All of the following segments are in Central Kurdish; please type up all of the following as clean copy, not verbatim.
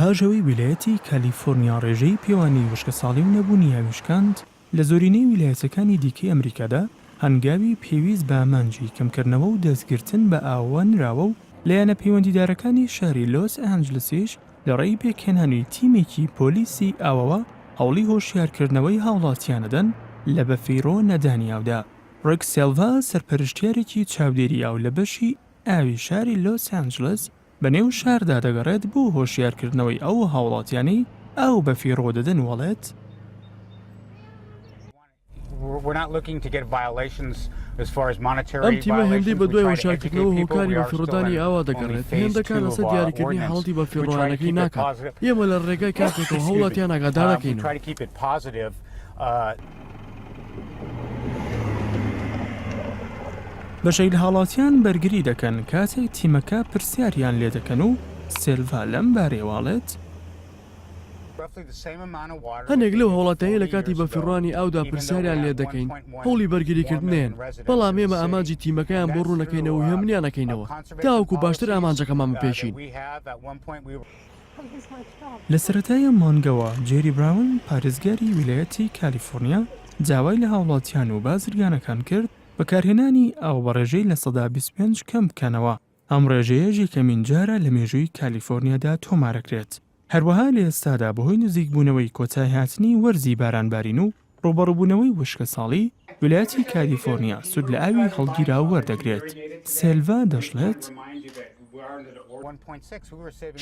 پاش ئەوەی ویلایەتی کالیفۆرنیا ڕێژەی پێوانەی وشکەساڵی و نەبوونی ئاوی شکاند، لە زۆرینەی ویلایەتەکانی دیکەی ئەمریکادا هەنگاوی پێویست بە ئامانجی کەمکردنەوە و دەستگرتن بە ئاوەوە نراوە و لایەنە پەیوەندیدارەکانی شاری لۆس ئانجلسیش لەڕێی پێکهێنانی تیمێکی پۆلیسی ئاوەوە هەوڵی هۆشیارکردنەوەی هاوڵاتیان ئەدەن لە بەفیڕۆ نەدانی ئاودا. ڕیک سێلڤا سەرپەرشتیارێکی چاودێری ئاو لە بەشی ئاوی شاری لۆس ئانجلس بە نێو شاردا دەگەڕێت بۆ هۆشیارکردنەوەی ئەو هاوڵاتیانەی ئاو بەفیڕۆ دەدەن و ئەڵێت، ئەم تیمە هێندەی بەدوای هۆشیارکردنەوە و هۆکاری بەفیڕۆدانی ئاوا دەگەڕێت، هێندە کار لەسەر دیاریکردنی حاڵەتی بەفیڕۆیانەکەی ناکات، ئێمە لە ڕێگای کارتێکەوە هاوڵاتیان ئاگادار دەکەینەوە. بەشێک لە هاوڵاتیان بەرگری دەکەن کاتێک تیمەکە پرسیاریان لێدەکەن و سێلڤا لەم بارەیەوە ئەڵێت. هەنێک لەو هاوڵاتیانەی لە کاتی بەفیڕۆانی ئاودا پرسیاریان لێدەکەین هەوڵی بەرگریکردن دەیەن، بەڵام ئێمە ئامانجی تیمەکەیان بۆ ڕوونەکەینەوە و هێمنیان ئەکەینەوە تاوەکو باشتر ئامانجەکەمان بپێکین. لە سەرەتای ئەم مانگەوە جێری براون پارێزگاری ویلایەتی کالیفۆرنیا داوای لە هاوڵاتیان و بازرگانەکان کرد بەکارهێنانی ئاو بە ڕێژەی 25% کەم بکەنەوە، ئەم ڕێژەیەش یەکەمین جارە لە مێژووی کالیفۆرنیادا تۆمارەکرێت. هەروەها لە ئێستادا بەهۆی نزیکبوونەوەی کۆتایهاتنی وەرزی بارانبارین و ڕووبەڕووبوونەوەی وشکەساڵی، ویلایەتی کالیفۆرنیا سوود لە ئاوی هەڵگیراو وەردەگرێت. سێلڤا دەشڵێت.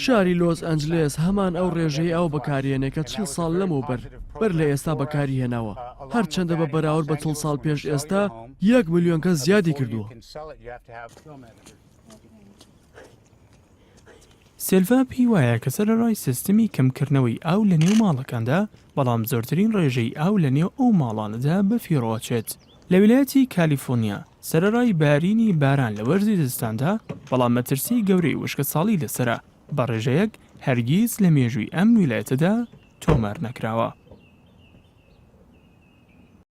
شاری لۆس ئەنجلێس هەمان ئەو ڕێژەی ئاو بەکارهێنێ کە 40 ساڵ لەمەوبەر بەر لە ئێستا بەکاری هێناوە، هەرچەندە بە بەراورد بە 40 ساڵ پێش ئێستا یەک ملیۆن کەس زیادی کردووە. سێلڤا پێی وایە کە سەرەڕای سیستمی کەمکردنەوەی ئاو لە نێو ماڵەکاندا، بەڵام زۆرترین ڕێژەی ئاو لە نێو ئەو ماڵانەدا بەفیڕۆ ئەچێت. لە ویلایەتی کالیفۆرنیا، سەرەڕای بارینی باران لە وەرزی زستاندا، بەڵام مەترسی گەورەی وشکەساڵی لەسەرە، بە ڕێژەیەک هەرگیز لە مێژووی ئەم ویلایەتەدا تۆمار نەکراوە.